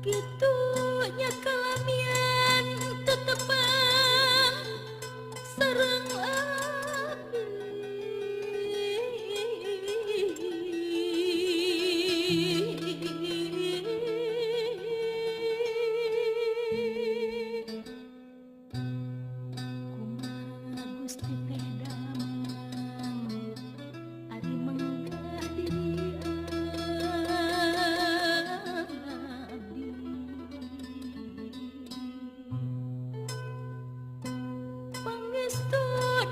Kitunya kalamian tetepang sareng abdi. Kumaha Gusti teh damang ari menggah diri abdi. Pangestu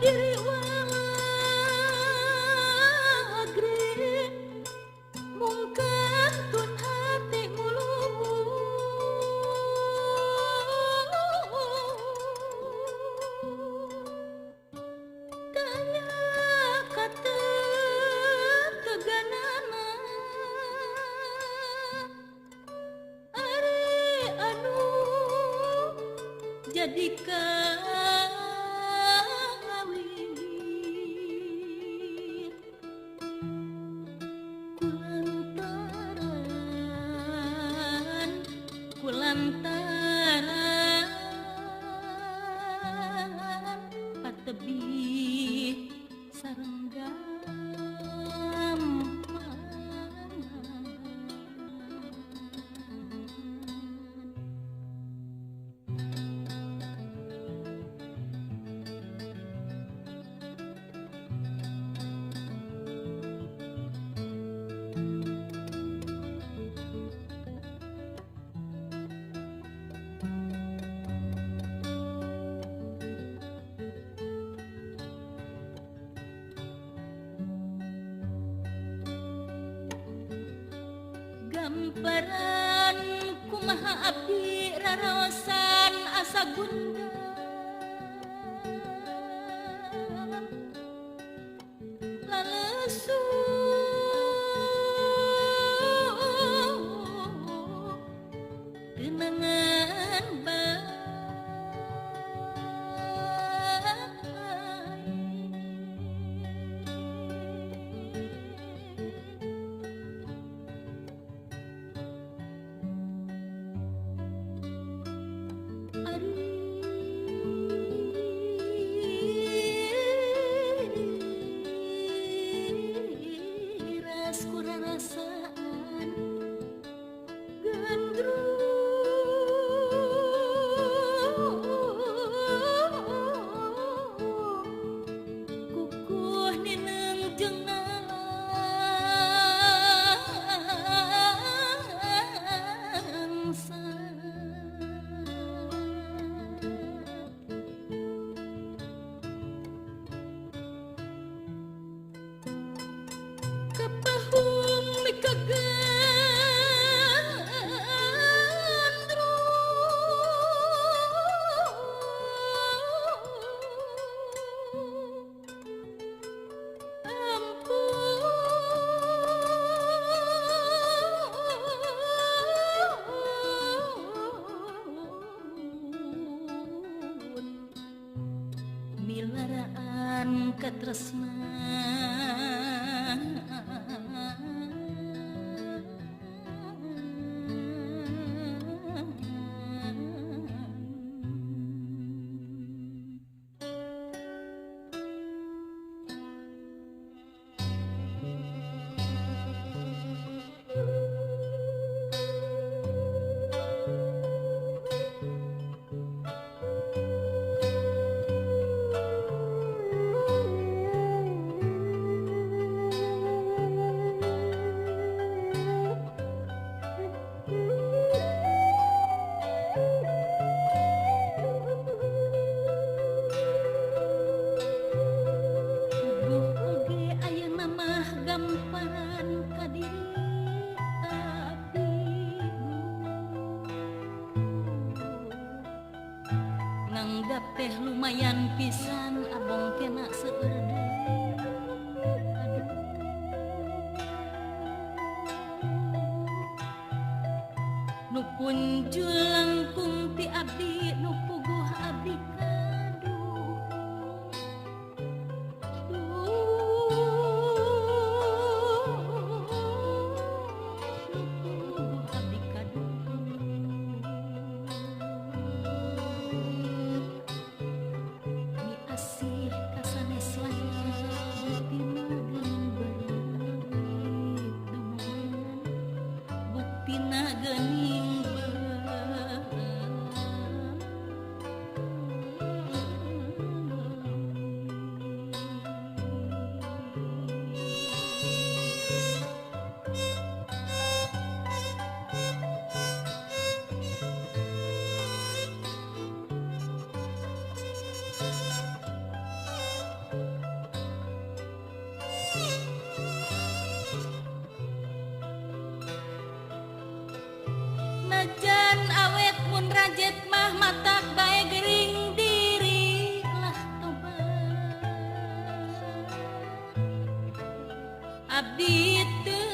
diri walagri mungkantun hate ngulubu. Daya kateganana ari anu jadi kawin kulantaran kulantaran patebih sareng gampangan. Gamparan kumaha abdi raraosan asa gundah lalesu kenangan bae. Ari ras kurarasaan gandrung kukuh nineng jeung nalangsa. Kapahung mikagandrung ampun milaraan katresnan. Gamparan ka diri abdi nganggap teh lumayan pisan abong kena seueur deui. Aduh nu punjul langkung ti abdi nu puguh abdi kaduh. Abdi kaduh. tina geuning najan awet mun rajet mah matak bae gering diri lah tobat abdi teu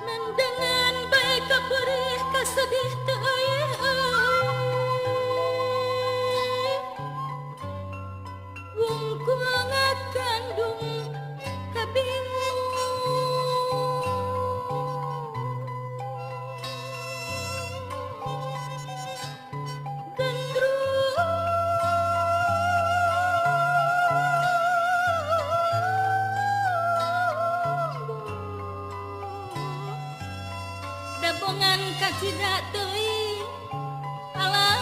nandangan bae kaperih kasedih teu euy kandung kabingung gandrung dabongan kacida teuing alah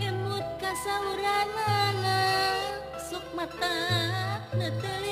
emut kasauranana sok mata neuteuling.